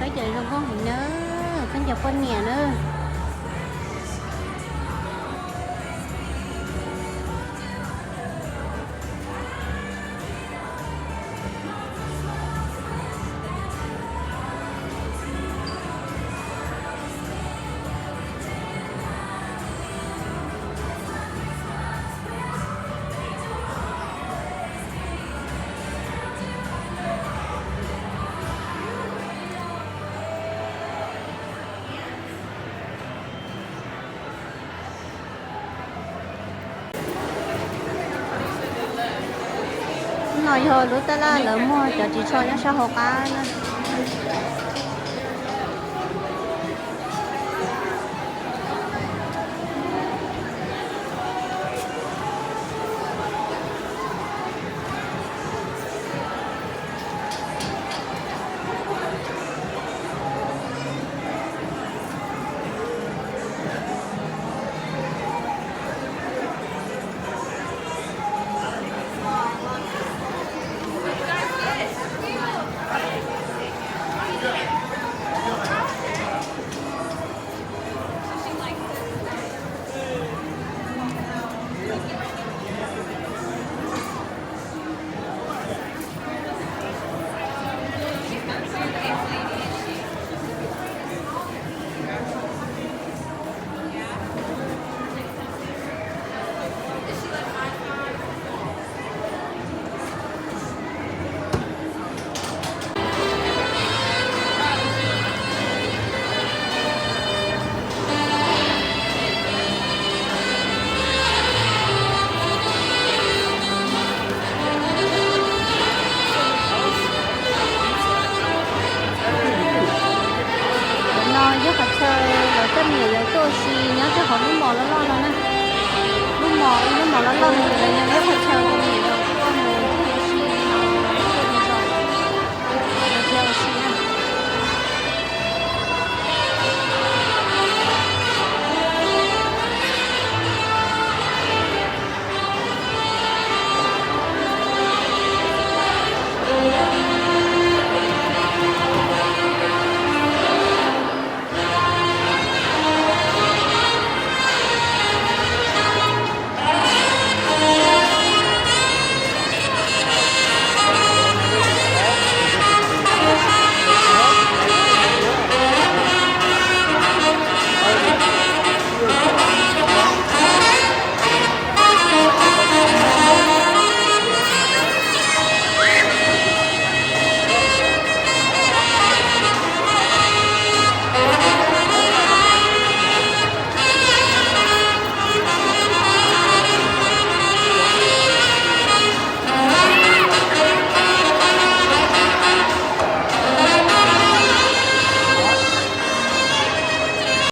Peb cov zoo nkauj heev na, peb cov poj niam na. No yog lub tab laj lawv muag cov ris tsho nyob sab hauv qab na. No yog qhov chaw lawv coj me nyuam yaus tuaj ua si nyob rau hauv lub mos loj loj no na. Lub mos, lub mos loj loj no ces lawv nyob qhov chaw